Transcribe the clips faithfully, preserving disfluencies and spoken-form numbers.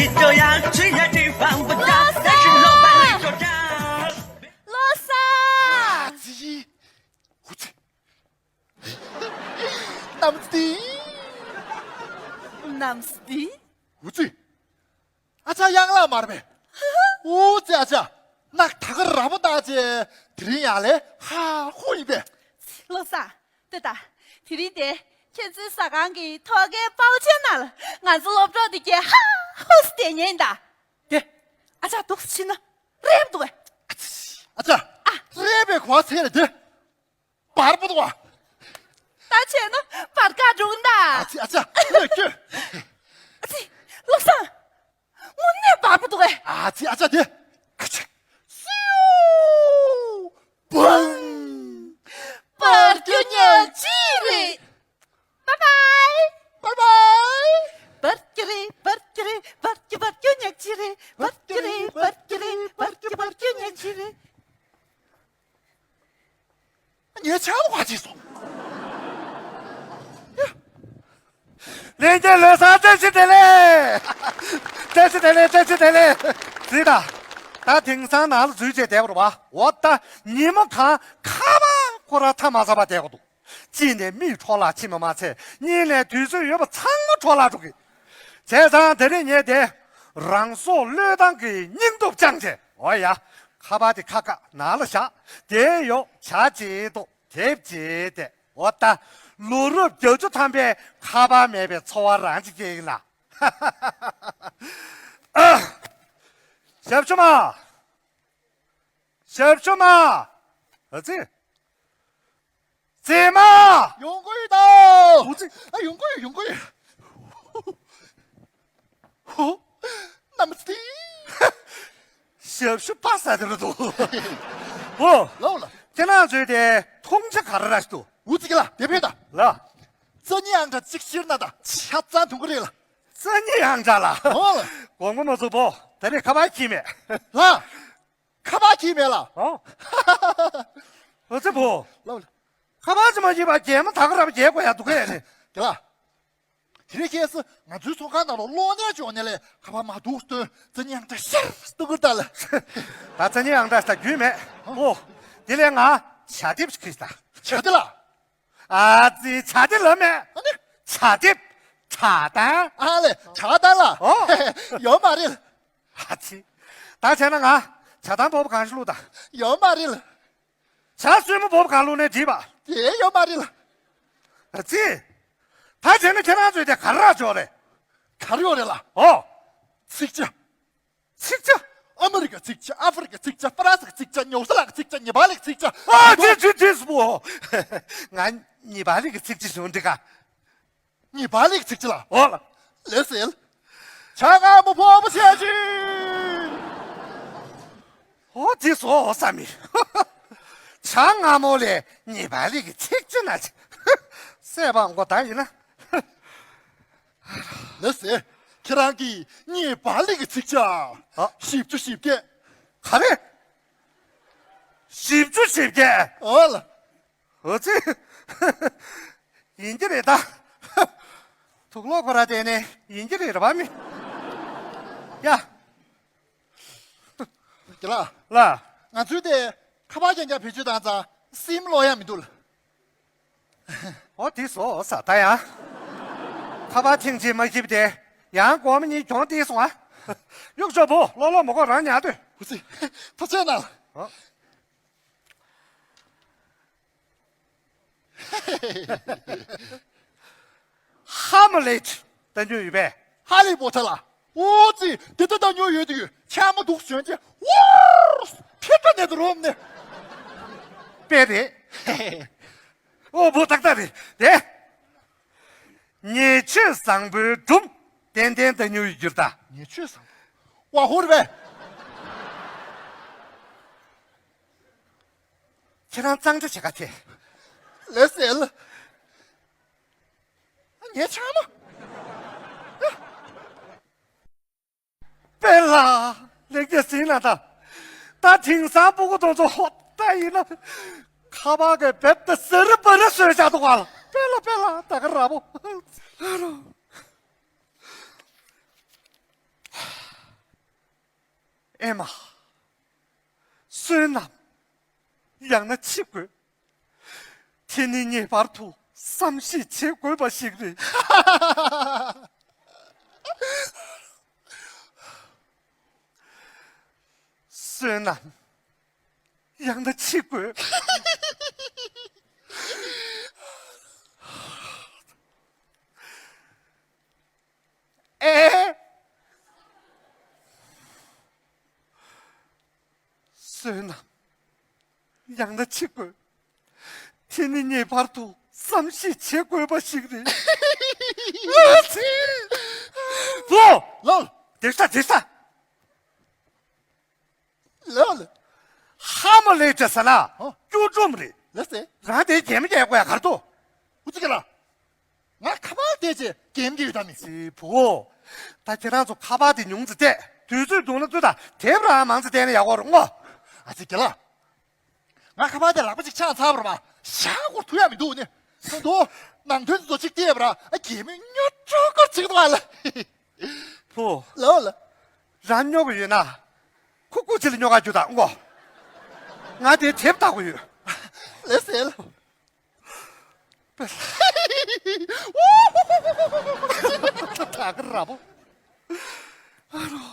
བློ་བཟང་། བློ་བཟང་། ཨ་ཙི། ཧུ་ཙི། ནམ་སྟི། ནམ་སྟི། ཧུ་ཙི། ཨ་ཅག་གཡང་ལགས་མ་རེད་པས། ཨུ་ཙི། ཨ་ཅག་ནག་ད་ག་ར་བོ་བཏགས་རྗེས་དེ་རིང་ཡར་ལས་ཧ་ཧུ་ཡིན་པས། བློ་བཟང་། ལྟོས་དང་། དེ་རིང་དེ་ཁྱེད་ཚོའི་ཟ་ཁང་གི་ཐོག་ཁའི་པའོ་ཆེན་ནང་ལ་ང་ཚོ་སློབ་གྲོགས་དེ་གས་ཧ་ཧུ་སི་དེ་ཉན་ད། དེ་ཨ་ཅག་འདུག་སེ་ཕྱིན་ན་རེབ་འདུག་གས། ཨ་ཅག་ཨ། རེབ་པའི་གོ་བ་ཚད་རེད་དེ། བར་པོ་འདུག་བ། ད་བྱས་ན་བར་ཀ་འགྲུག་ད། ཨ་ཙི། ཨ་ཅག་ལོས་སྐྱོ། ཨ་ཙི། བློ་བཟང་། དངོས་གནས་བར་པོ་འདུག་གས། ཨ་ཙི། ཨ་ཅག་དེ། ཁ་ཆེ། སིའུ། བང་། བར་སྐྱོ་ཉག་གཅིག་རེད། Bye bye. Bye bye. བར་སྐྱོ་རེད། བར་སྐྱོ་རེད། བར་སྐྱོ་བར་སྐྱོ་ཉག་གཅིག་རེད། བར་སྐྱོ་རེད། བར་སྐྱོ་རེད། བར་སྐྱོ་བར་སྐྱོ་ཉག་གཅིག་རེད། ངའི་ཆང་བ་ཅིག་སོང་། ལྷན་རྒྱས་ལོ་གསར་བཀྲ་ཤིས་བདེ་ལེགས། བཀྲ་ཤིས་བདེ་ལེགས། བཀྲ་ཤིས་བདེ་ལེགས། གཟིགས་དང་། ད་དེང་སང་ནང་ལ་འཛུལ་བྱས་བསྡད་པ་རེད་བ། འོ་ད་ཉིན་མོ་གང་ཁ་པར་ཁོ་རང་ཐག་མ་ཚང་བ་བསྡད་དགོས་འདུག་གཅིག་ནས་མིག་འཕྲོ་བརླག་ཕྱིན་པ་མ་ཚད། གཉིས་ནས་དུས་ཚོད་ཡོད་པ་ཚང་མ་འཕྲོ་བརླག་འགྲོ་གི། བྱས་ཙང་དེ་རིང་ངས་དེ་རང་སྲོག་བློས་བཏང་གི་སྙིང་སྟོབས་བཅངས་བྱས། འོ་ཡ། ཁ་པར་དེ་ཁ་བཀག་ནང་ལ་བཞག་དེ་ཡོག་བྱ་བྱེད་དོ། དེབ་ཅེས་ཏེ། འོ་ད། ལོ་རབས་བརྒྱད་ཅུ་ཐམ་པའི་ཁ་པར་མེད་པའི་འཚོ་བ་རང་ཅིག་སྐྱེལ་ཡིན་ལ། ཨ། ཞབས་ཞུ་མ། ཞབས་ཞུ་མ། ཨ་ཙི། ཙི་མ། ཡོང་གི་ཡོད་དོ། ཨུ་ཙི། ཨ། ཡོང་གི་ཡོད། ཡོང་གི་ཡོད། ཧོ། ནམ་སྟེ། ཞབས་ཞུ་པ་ས་དེ་རུ་འདུག་ཧོ། ལའོ་ལ། ཁྱེད་རང་ཚོའི་དེ་མཐོང་ཆ་ག་རེ་ར་ཞིག་འདུག་ཨུ་ཙི་གི་ལ་དེ་ཕེ་ད། ལ། རྩ་གཉིས་ཨང་གྲངས་གཅིག་ཤེར་ན་ད་ཆ་ཚང་ཐུང་གི་རེད་ལ། རྩ་གཉིས་ཨང་གྲངས་ལ། ཨོ་ལ། དགོངས་པ་མ་ཚོམ་པོ། ད་རེས་ཁ་པར་འཁྱེར་མེད། ལ། ཁ་པར་འཁྱེར་མེད་ལ། ཨོ། ཨོ་ཙི་བོ། ལ། ཁ་པར་ཅིག་མ་འཁྱེར་བར་རྒྱལ་མོ་ད་ག་ར་བར་རྒྱལ་དགོས་ཡ་འདུག་གས་ནི། དེ་ལ། དེ་རིང་ཁྱེད་ཚོ་ང་ཚོའི་ཚོང་ཁང་ནང་ལ་གློག་བརྙན་སྦྱོང་ནས་ལས་ཁ་པར་མ་འདུག་སྟོན་རྩ་གཉིས་ཨང་གྲངས་ཤར་སྟོན་གི་ད་ལ། ད་རྩ་གཉིས་ཨང་གྲངས་ད་རྒྱུས་མེད། ཨོ། དེ་ལས་ང་ཇ་དེབ་ཞིག་ཁྱེར་ད། ཇ་དེ་ལ། ཨ་ཙི། ཇ་དེ་ལ་མེད། ཨ་ནི། ཇ་དེབ། ཇ་དང་། ཨ་ལེ། ཇ་དང་ལ། ཨོ། ཡོད་མ་རེད། ཨ་ཙི། ད་བྱས་ན་ང་ཇ་དང་བོ་བ་གང་ཞིག་བླུགས་དང་། ཡོད་མ་རེད་ལ། ཇ་སྲུ་མོ་བོ་བ་གང་བླུགས་ནས་བྲིས་པ། དེ་ཡོད་མ་རེད་ལ། ཨ་ཙི། ད་བྱས་ན་ཁྱེད་རང་ཚོས་དེ་ག་རེ་རག་ཅོག་རེད། ག་རེ་ཡོད་རེད་ལ། ཨོ། ཚིག་ཇ། ཚིག་ཇ། ཨ་མི་རི་ཀའི་ཚིག་ཇ། ཨ་ཧྥེ་རི་ཀའི་ཚིག་ཇ། ཧྥ་རན་སི་གི་ཚིག་ཇ། ཉུ་ཟི་ལན་གི་ཚིག་ཇ། ཉི་པ་ལི་གི་ཚིག་ཇ། ཨ་ཙི་ཙི་ཙི་སུ་པོ། ང་ཉི་པ་ལི་གི་ཚིག་ཇ་ཞུ་འདི་ག་ཉི་པ་ལི་གི་ཚིག་ཇ་ལ། ཨོ་ལ། ལེ་སེལ། ཇ་མངར་མོ་ཕོར་པ་ཆེ་ཆེ། ཨོ་དེ་སོ་ཨོ་ས་མི། ཇ་མངར་མོ་ལས་ཉི་པ་ལི་གི་ཚིག་ཇ་ན་ཆེ། སེ་བ་མགོ་ད་ཡིན་ན། ལེ་སེ། ཁྱེད་རང་གིས་ཉི་པ་ལི་གི་ཚིག་ཇ། ཨ། བཞི་བཅུ་ཞེ་བརྒྱད། ག་རེ། བཞི་བཅུ་ཞེ་བརྒྱད། ཨོ་ལ། ཨོ་ཙི། ཡིན་གྱི་རེད་ད། དུག་ལོག་ཁོ་ར་དེ་ནས་ཡིན་གྱི་རེད་ར་བ་མི། ཡ། རྒན་ལགས། ལ། ང་ཚོའི་དེ་ཁ་པར་རྐྱང་རྐྱང་བེད་སྤྱོད་བཏང་ཙང་སིམ་ལོག་ཡ་མི་འདུག་ལ། ཨོ་དེ་སོ་ས་ད་ཡང་། ཁ་པར་ཐེངས་གཅིག་མ་འཁྱེར་དེ་ཡང་སྒོར་མོ་གཉིས་གྱོང་སྟེར་སོང་ཨ། གཡུག་ཞོག་བུ། ལོ་ལོ་མོ་གོ་རང་ཉར་དུས། ཧུ་ཙི། ཐུགས་རྗེ་གནང་། ཨོ། ཧ་མ་ལེད་ལྟ་མྱོང་ཡོད་པས། ཧ་ལི་པོ་ཐར་ལ། ཨོ་ཙི། དེ་ལྟ་ལྟ་མྱོང་ཡོད་དུས་ཆ་མ་འདུག་ཟོན་ཅེ། ཝར། ཕེ་ཏྲ་ནེ་དུ་རོམ་ནེ། དཔེ་རེད། ཨོ་བོ་ཏག་ཏག་རེད་དེ། ཉེས་སྤྱོད་བཟང་པོའི་སྒྲུང་ཏན་ཏན་ལྟ་མྱོང་ཡོད་རྒྱུར་ད། ཉེས་སྤྱོད་བཟང་པོ། ཝ་ཧོར་བས། ཁྱེད་རང་གཙང་སྦྲ་བྱེད་ག་དེ། ལེ་སེལ། ངའི་ཆང་མ། དཔེ་ལ། ལེགས་སྐྱེས་ཟིན་ན་ད། ད་དེང་སང་སྤུ་གུ་དང་ཚོ་ཧོབ་ད་ཡིན་ན། ཁ་པར་གི་བེབ་ད་ཟེར་པ་ན་བཟོས་བཞག་འདུག་ག་ལ། དཔེ་ལ་དཔེ་ལ་ད་ག་ར་བོ། ཨེ་མ། བསོད་ནམས། ཡང་ན་འཆི་དགོས། དེ་ནི་ངེས་པར་དུ་བསམ་ཤེས་བྱེད་དགོས་པ་ཞིག་རེད། བསོད་ནམས། ཡང་ན་འཆི་དགོས། ཨེ། བསོད་ནམས། ཡང་ན་འཆི་དགོས། དེ་ནི་ངེས་པར་དུ་བསམ་ཤེས་བྱེད་དགོས་པ་ཞིག་རེད། བུ། ལོ། དེ་ས་དེ་ས། ལོ། ཧ་མ་ལས་བྱ་ས་ན། ཨོ། སྐྱུར་སྒྲོམ་རེད། ལ་སེ། རང་དེ་རྒྱན་མི་རྒྱག་དགོས་ཡ་གར་དོ། ཨུ་ཙི་ཀ་ལ། ང་ཁ་པར་དེ་ཅེ་རྒྱན་གྱི་ཡོད་དམ་མི། ཙི་བུ། ད་ཁྱེད་རང་ཚོ་ཁ་པར་དེ་ཉུང་ཙི་བལྟས། དུས་ཚོད་འདུག་ན་ཚོད་ད་དེབ་རང་མང་ཙི་བལྟས་ན་ཡག་པོ་རེད་ངོ་། ཨ་ཙི་ཀ་ལ། ང་ཁ་པར་དེ་ལག་པ་གཅིག་ཆག་ཚར་བ་རེད་པ། ཤ་སྐོར་ཐུབ་ཡ་མི་འདུག་ནི། སོང་དུ། ནང་དོན་དེ་ཚོ་གཅིག་བལྟས་པ་ར། ཨ་རྒྱན་མི་སྨྱོ་སྤྲོ་སྐོར་བྱེད་ཀྱི་འདུག་ཨ་ལ། བུ། ལོ་ལ། རང་སྨྱོ་གི་ཡོད་ན། ཁུ་ཁུ་ཅི་ལ་སྨྱོ་ག་རྒྱུ་དང་ངོ་། ང་དེ་དེབ་ལྟ་གི་ཡོད། ལེ་སེ་ལ། ད་ག་ར་བོ། ཨ་རོ།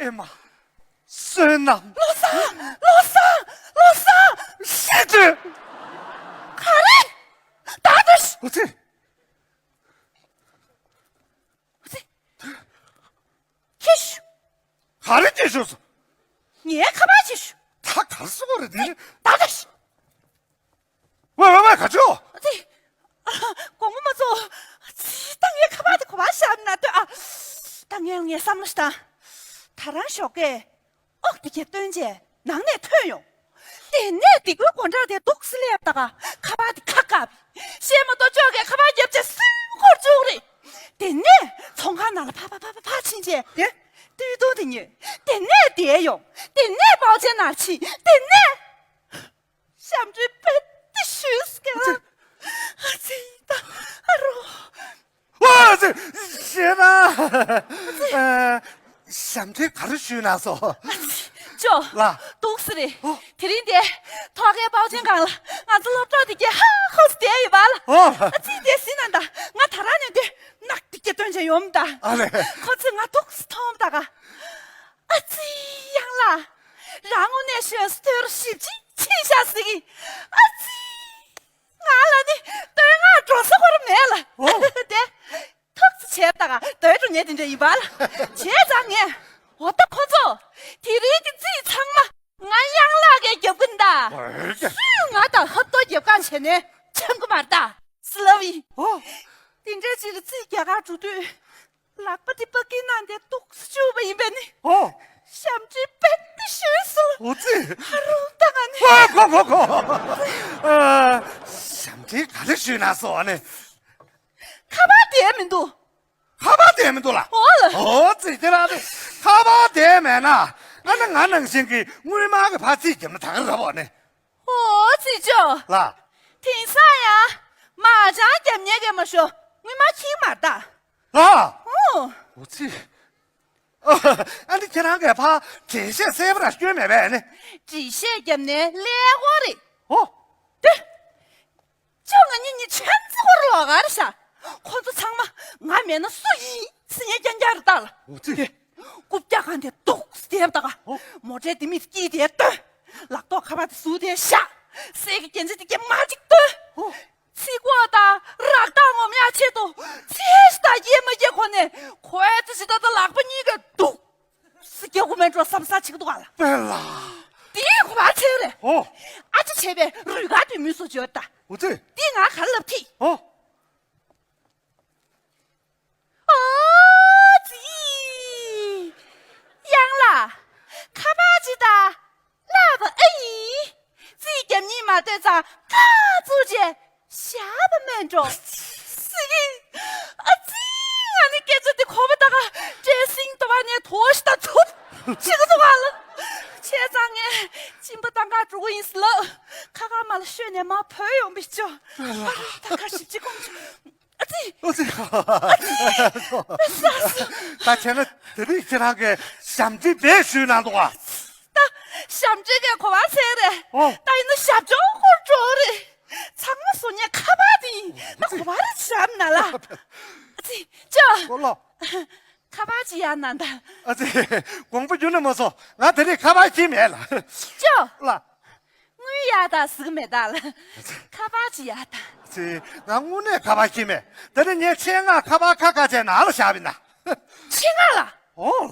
ཨེ་མ། བསོད་ནམས། བློ་བཟང་། བློ་བཟང་། བློ་བཟང་། ཤི་དུས། ག་རེ། ད་དུ་ཤི། ཨུ་ཙི། ཨུ་ཙི། ཁྱེར་ཤོག་ག་རེ་ཁྱེར་ཤོག་སོ། ངའི་ཁ་པར་ཁྱེར་ཤོག་ད་ག་རེ་སོ་རེད་དེ། ད་དུ་ཤི། ཝེ་ཝེ་ཝེ། ག་ཅོ། ཙི། དགོང་མོ་མ་ཚོ། ཙི། ད་ངའི་ཁ་པར་དེ་ག་པར་བཞག་ན་ལྟོས་ཨ། ད་ངས་ངའི་བསམ་བློ་ཞིག་བཏང་། ད་རང་ཞོགས་ཀས་ཨོག་དེ་གས་བཏོན་རྗེས་ནང་ནས་ཐོན་ཡོང་། དེ་ནས་སྡིག་པའི་སྒོ་འགྲམ་དེ་འདུག་སེ་སླེབས་ད་ག་ཁ་པར་དེ་ཁ་བཀབ། བཤད་མ་གཏོགས་ཅོག་གས་ཁ་པར་རྒྱབ་བྱས་སུན་འཁོར་བཅུག་རེད། དེ་ནས་ཚོང་ཁང་ནང་ལ་ཕ་ཕ་ཕ་ཕ་ཕ་ཕྱིན་རྗེས་དེ། སྟོད་ཐུང་དེ་ཉོས། དེ་ནས་བསྡད་ཡོང་། དེ་ནས་པའོ་ཆེན་ནང་ཕྱིན། དེ་ནས། ཞབས་འདྲེན་དཔེ་དེ་ཞུས་སྐད་ལ། ཨ་ཙི་ད་ཨ་རོ། ཨ་ཙི། ཞེ་ན། ཨ་ཙི། ཞབས་འདྲེན་ག་རེ་ཞུས་ན་སོ། ཨ་ཙི། ཅོ། ལ། འདུག་སེ་རེད། ཨོ། དེ་རིང་དེ་ཐོག་ཁའི་པའོ་ཆེན་སྒང་ལ་ང་ཚོ་སློབ་གྲོགས་དེ་གས་ཧ་ཧོ་སེ་བསྡད་ཡོད་པ་ལ། ཨོ། ཨ་ཙི་དེ་ཟིན་ན་ད་ང་ད་རང་ནས་དེ་ནག་དེ་གས་སྟོན་བྱས་ཡོང་ད། ཨ་ལེ། ཁོ་ཚོས་ང་འདུག་སེ་མཐོང་ད་ག་ཨ་ཙི། ཡང་ལ། རང་དངོས་གནས་ཤོད་སྟོད་ར་ཞིབ་ཅིག་ཕྱིན་ཤག་ཟེར་གི། ཨ་ཙི། ང་ལ་ནི་སྟོད་ང་འགྲོ་ས་ཁོ་ར་མེད་ལ། ཨོ། དེ། ཐུགས་ཚེ་ཆེ་ད་ག་སྟོད་འགྲོ་ཉེ་དེ་འདྲ་ཡིན་པ་ལ། བྱས་ཙང་ངས། འོ་ད་ཁོ་ཚོ། དེ་རིང་གི་རྩིས་ཚང་མ་ང་ཡང་ལག་གིས་རྒྱབ་གི་ད། ཨོ་ཡ། སུས་ང་དང་ཧབ་ཏོ་རྒྱབ་གང་བྱས་ནས་འཆམ་གི་མ་རེད་ད། སི་ལ་བི། ཨོ། དེ་འདྲའི་ཅིག་ལ་རྩིས་རྒྱག་གར་འགྲོ་དུས། ལག་པ་དེ་པ་ཀི་ནང་དེ་འདུག་སེ་བཅུག་པ་ཡིན་པས་ནི། ཨོ། ཞབས་འདྲེན་དཔེ་དེ་ཞུས་སོང་། ཨོ་ཙི། ཧ་རུ་ད་ང་ནི། ཨོ་གོ་གོ་གོ། ཨ། ཞབས་འདྲེན་ག་རེ་ཞུས་ན་སོང་ཨ་ནི། ཁ་པར་དེ་མི་འདུག་ཁ་པར་དེ་མི་འདུག་ལ། ཨོ་ལ། ཨོ་ཙི་དེ་ར་དེ། ཁ་པར་དེ་མེད་ན། ཨ་ན་ང་ནང་བཞིན་གྱི་དངུལ་སྨར་གྱི་ཕར་རྩིས་རྒྱབ་ན་ད་ག་རེ་ར་བ་ནི། ཨོ་ཙི་ཅོ། ལ། དེང་སང་ཡ། མ་ཅང་རྒྱབ་ཉེ་གི་མ་ཤོ། དངུལ་སྨར་ཁྱི་མ་ད། ལ། ཨོ། ཨོ་ཙི། ཨ་ནི་ཁྱེད་རང་གིས་ཕ་འགྲེལ་བཤད་གསལ་པོ་ར་སྐྱོན་མེད་པས་ནི། འགྲེལ་བཤད་རྒྱབ་ནས་ཀླད་ཀོར་རེད། ཨོ། དེ། ཅོ་ང་གཉིས་གཉིས་ཆན་ཙི་ཧོར་ལོག་ག་རེ་ཤ། ཁོ་ཚོ་ཚང་མ་ང་མེད་ན་སུ་ཡིན་སི་ཉེ་རྐྱང་རྐྱང་རེད་ད་ལ། ཨོ་ཙི། རྐུབ་བཀྱག་གང་དེ་འདུག་སེ་དེབ་ད་ག་ཨོ། མོ་ཊའི་དེ་མིག་དཀྱིལ་དེ་སྟོན། ལག་ཐོག་ཁ་པར་དེ་ཟུར་དེ་བཞག་སེ་གི་གན་ཚི་དེ་གི་མ་ཅིག་སྟོན། ཨོ། ཚིག་གོ་དང་རག་ཐག་ངོམ་ཡག་ཆེད་དུ་ཚེ་ཞི་དང་སྐྱེས་མ་སྐྱེས་ཁོ་ནས་ཁོའི་ཚེ་ཞི་དང་ལག་པ་གཉིས་ཀ་འདུག་སི་སྐྱེ་དགུ་མེད་འགྲོ་བསམ་ས་ཆིག་འདུག་ག་ལ། པེ་ལ། དེའི་གོ་བ་ཆེ་རེད། ཨོ། ཨ་ཅེ་བྱས་པའི་རུས་ག་དུས་མུས་སུ་བརྗོད་ད། ཨོ་ཙི། དེ་ང་ག་ལབ་ཐི། ཨོ། ཨོ་ཙི། ཡང་ལ། ཁ་པར་ཅི་ད། ལ་བ་ཨེ་ཡིན། རྩིས་རྒྱབ་གཉིས་མ་ལྟོས་ཙང་ཁ་བཙུགས་རྗེས། ཞག་པ་མེད་འགྲོ། སི་ཨི། ཨ་ཙི། ང་ནི་སྐད་ཆ་དེ་གོ་བ་ད་ག་བཀྲེས་སེང་ཏོ་བ་ནས་དོ་ཞི་ད་ཚུབ་ཆི་གི་ཚུགས་ཨ་ལ། བྱས་ཙང་ངས་གཅིན་པ་བཏང་ག་འགྲོ་གི་ཡིན་ཟེར་ལབ། ཁ་ཁ་མ་ལ་ཤོད་ནས་མར་བུད་ཡོང་བས་ཅོ། ཨ་རོ་ད་ཁ་ཞིབ་ཅིག་སྐོང་ཅོ། ཨ་ཙི། ཨ་ཙི། ཨ་ཙི། ས་ས། ད་བྱས་ན་དེ་རིང་ཁྱེད་རང་གིས་ཞབས་འདྲེན་བེད་ཞུས་གནང་འདུག་ག་ད་ཞབས་འདྲེན་གྱི་གོ་བ་ཚད་རེད། ཨོ། ད་ཡིན་ན་ཞབས་བྲོ་འཁོར་འགྲོ་རེད། ཚང་མ་སོང་ཉལ་ཁ་པར་དེ་ཡིན་ན་གོ་བ་རེ་ཞབས་ན་ལ། ཨ་ཙི། ཅོ། ཨོ་ལོ། ཁ་པར་ཅིག་ཡར་གནང་དང་། ཨ་ཙི། དགོངས་པ་རྒྱུན་ནས་མ་སོང་། ང་དེ་རིང་ཁ་པར་འཁྱེར་མེད་ལ། ཅོ། ལ། དངུལ་ཡར་དང་ཟིག་མེད་ད་ལ། ཁ་པར་ཅིག་ཡར་དང་། ཨ་ཙི། ང་དངོས་གནས་ཁ་པར་འཁྱེར་མེད། དེ་ནི་ངས་ཆེད་མངགས་ཁ་པར་ཁ་ཁ་བྱས་ནང་ལ་བཞག་པ་ཡིན་ན། ཆེད་མངགས་ལ། ཨོ།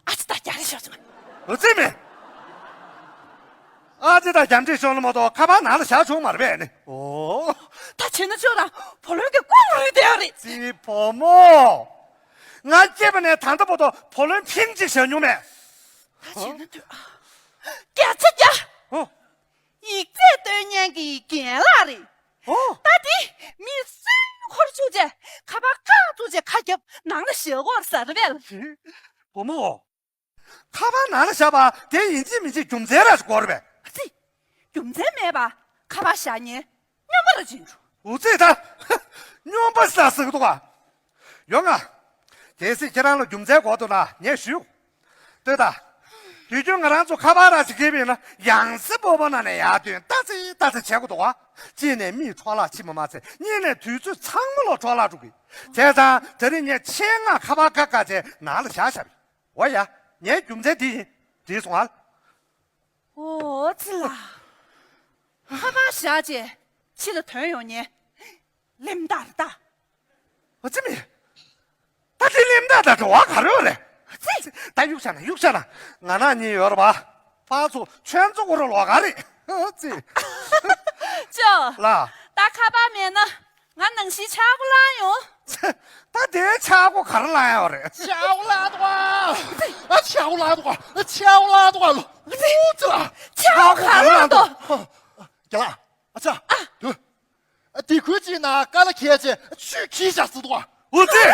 ཨ་ཙི་ད་རྒྱ་རེ་ཤོར་སོང་། ཨ་ཙི་མེད། ཨ་ཙི་ད་རྒྱ་འདྲེ་ཤོར་ནི་མ་གཏོགས་ཁ་པར་ནང་ལ་བཞག་བྱུང་མ་རེད་པས་ནི། ཨོ། ད་བྱས་ན་ཁྱོད་རང་བུ་ལོན་གྱི་སྐུ་ངོ་རུལ་བསྡད་ཡོད་རེད། ཙི་བུ་མོ། ང་སྐྱེས་པ་ནས་ད་ལྟ་བར་དུ་བུ་ལོན་ཕིང་གཅིག་བཞག་མྱོང་མེད། ད་བྱས་ན་ཁྱོད་ཨ། བརྒྱ་ཆ་བརྒྱ། ཨོ། ཡིག་ཚད་སྟོན་མཁན་གྱི་རྒན་ལགས་རེད། ཨོ། ད་དེ་མི་སུས་འཁོར་བཅུག་བྱས་ཁ་པར་བཀག་བཙུགས་བྱས་ཁ་རྒྱབ་ནང་ལ་བཞག་གོ་ཟེར་བས། བུ་མོ། ཁ་པར་ནང་ལ་བཞག་པ་དེ་ཡིན་གཅིག་མིན་གཅིག་རྒྱུ་མཚན་རེ་ཞིག་དགོས་རེད་པས། ཨ་ཙི། རྒྱུ་མཚན་མེད་པ་ཁ་པར་བཞག་ཉན་སྨྱོན་པ་ར་ཅིག་འགྲོ། འུ་ཙི་ད། སྨྱོན་པ་ཟ་ཟིག་འདུག་ག་ཡོང་ང་། གལ་སྲིད་ཁྱེད་རང་ལ་རྒྱུ་མཚན་དགོས་འདུག་ན་ངས་ཞུ། ལྟོས་དང་། དུས་རྒྱུན་ང་རང་ཚོ་ཁ་པར་ར་ཅིག་འཁྱེར་བ་ཡིན་ན་ཡང་སེ་སྤོ་བོ་ནང་ནས་ཡར་ཐོན་ཏ་ཙི་ཏ་ཙི་བྱེད་དགོས་འདུག་ག་གཅིག་ནས་མིའི་འཕྲོ་བརླག་ཕྱིན་པ་མ་ཚད་གཉིས་ནས་དུས་ཚོད་ཚང་མ་ལོག་འཕྲོ་བརླག་འགྲོ་གི་བྱས་ཙང་དེ་རིང་ངས་ཆེད་མངགས་ཁ་པར་ཁ་ཁ་བྱས་ནང་ལ་བཞག་བཞག་པ་ཡིན། འོ་ཡ། ངའི་རྒྱུ་མཚན་འདི་ཡིན། འགྲིག་སོང་ཨ། ཨོ་ཙི་ལ། ཁ་པར་བཞག་རྗེས་ཕྱི་ལ་ཐོན་ཡོང་ཉན། ལེམ་ད་རེད་ད། ཨ་ཙི་མི། ད་དེ་ལེམ་ད་ད་འགྲོ་བ་ག་རེ་ཡོད་རེད། ཨ་ཙི། ད་གཡུག་བཞག་ན་གཡུག་བཞག་ན། ང་ན་གཉིས་ཡོད་རེད་པ། ཕར་ཚུར་ཁྱོད་ཚོ་གོ་ར་ལོག་ག་རེད། ཨ་ཙི། ཅོ། ལ། ད་ཁ་པར་མེད་ན། ང་ནང་བཞིན་ཆག་སྒོ་ལངས་ཡོང་། ད་དེའི་ཆག་སྒོ་ག་རེ་ལངས་ཡོད་རེད། ཆག་སྒོ་ལངས་འདུག་ག་ཨ་ཆག་སྒོ་ལངས་འདུག་ག་ཨ་ཆག་སྒོ་ལངས་འདུག་ག་ལོ། ཨུ་ཙི་ལ། ཆག་སྒོ་ག་རེ་ལངས་འདུག་རྒན་ལགས། ཨ་ཅག་ཨ། དེ། སྡེ་ཁུལ་གཅིག་ནང་དཀའ་ལས་ཁྱེར་བྱས་ཆུ་ཁྱེར་བཞག་ཟེར་འདུག་ག་ཨུ་ཙི།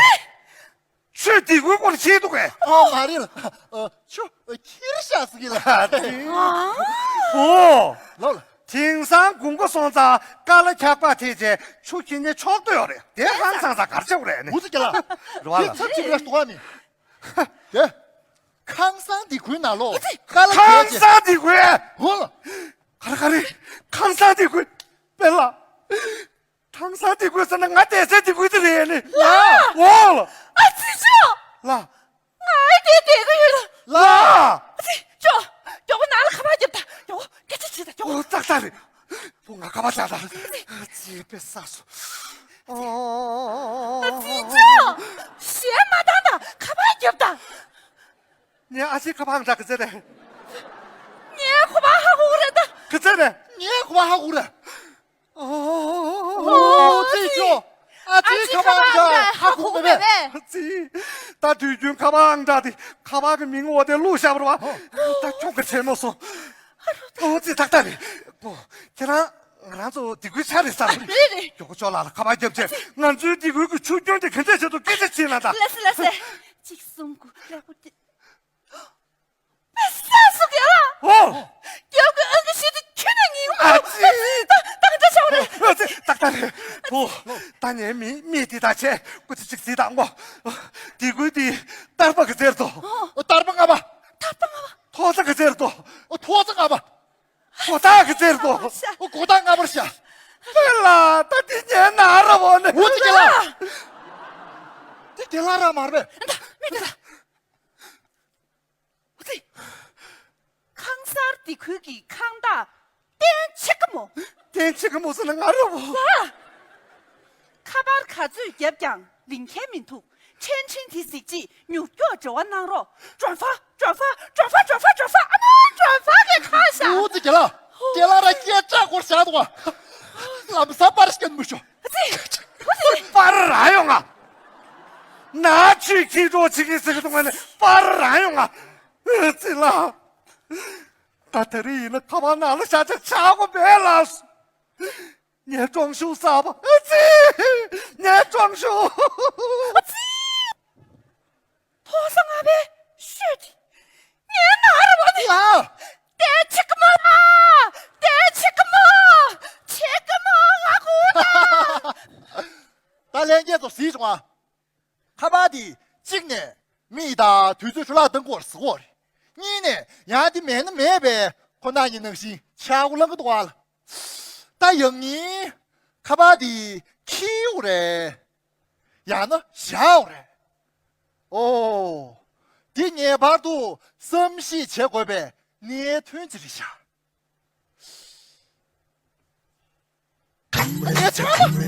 ཆུ་སྡེ་ཁུལ་སྐོར་ཤེས་འདུག་གས། ཨ་མ་རེད་ལ། ཨ། ཆུ་ཁྱེར་བཞག་ཟེར་གི་ལ། ཨོ། ལོ་ལ། དེང་སང་དགུན་ཁ་སོང་ཙང་དཀའ་ལས་ཁག་པ་ཐེག་བྱས་ཆུ་ཁྱེར་ཉན་ཆོག་ཏུ་ཡོད་རེད། དེ་ཧང་སང་ས་གར་ཆགས་རེད་ནི། འུ་ཚོ་རྒྱ་ལ། རེད་བ་ལ། དེ་ཚབ་ཅིག་རེད་འདུག་ཨ་ནི། དེ། ཁང་སང་སྡེ་ཁུལ་ནང་ལོ། དཀའ་ལས་ཁང་ཁྱེར་བྱས། སང་སྡེ་ཁུལ། ཧོ་ལ། ག་རེ་ག་རེ། ཁང་སང་སྡེ་ཁུལ། དཔེ་ལ། ཁང་སང་སྡེ་ཁུལ་ཟེར་ན་ང་བསྡད་སའི་སྡེ་ཁུལ་དེ་རེད་ནི། ལ། འོ་ལ། ཨ་ཙི་ཅོ། ལ། ང་ཨེ་བསྡད་བསྡད་གི་ཡོད་ལ། ལ། ཨ་ཙི་ཅོ། མགྱོགས་པོ་ནང་ལ་ཁ་པར་རྒྱབ་དང་མགྱོགས་པོ་སྐད་ཆ་དྲིས་དང་མགྱོགས་པོ། འོ་ཙག་ཙག་རེད། འོ་ང་ཁ་པར་རྒྱག་དང་། ཨ་ཙི་དཔེ་བསགས་སོང་། ཨ་ཙི་ཅོ། གཞས་མ་བཏང་དང་ཁ་པར་རྒྱབ་དང་། ངའི་ཨ་ཅེའི་ཁ་པར་ཨང་གྲངས་ག་ཚད་རེད། ངའི་ཁ་པར་ཧ་གོ་གི་རེད་ད། ག་ཚད་རེད། ངའི་ཁ་པར་ཧ་གོ་གི་རེད། ཨོ་ཙི་ཅོ། ཨ་ཅེའི་ཁ་པར་ཨང་གྲངས་ཧ་གོ་གི་མེད་པས། ཙི། ད་དུས་རྒྱུན་ཁ་པར་ཨང་གྲངས་དེ་ཁ་པར་གྱི་མིང་འོག་དེ་བླུགས་བཞག་པ་རེད་བ། ད་ཁྱོད་ཀྱིས་དྲན་མ་སོང་། ཨོ་ཙི་ཏག་ཏག་རེད། ཁྱེད་རང་ང་རང་ཚོ་སྡེ་ཁུལ་ཆ་རེད་ས་རེད། རེད་རེད། མགྱོགས་པོ་ཅོ་ལགས་ལ་ཁ་པར་རྒྱབ་བྱས་ང་ཚོའི་སྡེ་ཁུལ་གྱི་ཆུ་རྒྱུན་དེ་ག་འདྲས་བྱེད་དུ་སྐད་ཆ་དྲིས་ན་ད། ལགས་སེ་ལགས་སེ། གཅིག་གསུམ་དགུ་ཀླད་ཀོར་བརྒྱད། ས་སུ་ག་ལ། ཨོ། རྒྱབ་ཀྱི་ཨང་ཀི་ཤེས་དུ་ཁྱོད་ནས་ངེས་ཨ་ཙི། ད་ད་ག་འདྲ་བྱ་བ་རེད། ཨ་ཙི་ཏག་ཏག་རེད། ཨོ། ད་ངས་མི་མི་དེ་དག་བྱས་སྐུ་ཚེ་གཅིག་གཟིགས་དང་ངོ་། དེ་ཀུན་དེ་ཏར་པ་ག་ཚད་རེད་དོ། ཨོ། ཏར་པ་ལྔ་པ། ཏར་པ་ལྔ་པ། ཐོག་ས་ག་ཚད་རེད་དོ། ཨོ་ཐོག་ས་ལྔ་པ། གོ་ཐག་ག་ཚད་རེད་དོ། ཨོ་གོ་ཐག་ལྔ་པར་བཞག་དེ་ལ་ད་དེ་ངའི་ན་ར་བོ་ནི། འོ་ཙི་རྒན་ལགས། དེ་རྒན་ལགས་རང་མ་རེད། ད་མི་དེ་ལ། འོ་ཙི། ཁང་གསར་སྡེ་ཁུལ་གྱི་ཁང་བདག་བསྟན་ཆེ་ཀ་མོ། བསྟན་ཆེ་ཀ་མོ་ཟེར་ན་ང་རེད་བོ། ལ། ཁ་པར་ག་ཚོད་བརྒྱབ་ཀྱང་ལེན་མཁན་མི་འདུག་ཕྲན་ཕྲན་དེ་གཟིགས་རྗེས་མྱུར་མགྱོགས་འབྲེལ་བ་གནང་རོགས། ཀྲོན་ཧྥ། ཀྲོན་ཧྥ། ཀྲོན་ཧྥ། ཀྲོན་ཧྥ། ཀྲོན་ཧྥ། ཨ་མ་ཀྲོན་ཧྥ་གི་ཁ་ཤ། འོ་ཙི་རྒན་ལགས། རྒན་ལགས་རང་སྐད་གྲགས་སྐོར་བཞག་འདུག་བ། ལམ་སང་པར་ཞིག་མི་ཤོ། ཨ་ཙི། འོ་ཙི། པར་རང་ཡོང་ང་། ན་ཆུ་ཁྱི་གྲོགས་ཆི་གི་ཟེར་གི་འདུག་ང་ནི་པར་རང་ཡོང་ང་། ཨ་ཙི་ལ། ད་དེ་རིང་ཡིན་ན་ཁ་པར་ནང་ལ་བཞག་ཆ་ཆག་གོ་མེད་ལགས། ངའི་ཀྲོང་ཤུ་གསར་པ། ཨ་ཙི། ངའི་ཀྲོང་ཤུ། ཨ་ཙི། ཐོག་ས་ལྔ་པའི་ཤོད་དེ། ངའི་ན་ར་བ། གཟིགས་བྱུང་ཨ། ཁ་པར་དེ་གཅིག་ནས་མི་ཡི་ད་དུས་ཚོད་འཕྲོ་བརླག་གཏང་གི་ཡོད་རེད་ཟེར་གི་ཡོད་རེད། གཉིས་ནས་ཡང་དེ་མེད་ན་མེད་པའི་ཁོ་ན་ཉིན་ནང་བཞིན་ཆག་སྒོ་ལངས་ཀྱི་འདུག་ཨ་ལ། ད་ཡང་ནི་ཁ་པར་དེ་འཁྱེར་ཡོད་རེད། ཡང་ན་བཞག་ཡོད་རེད། ཨོ། འདི་ངེས་པར་དུ་བསམ་གཞིག་བྱེད་དགོས་པའི་གནད་དོན་ཅིག་རེད་ཤག་ངས་ཆགས་ན།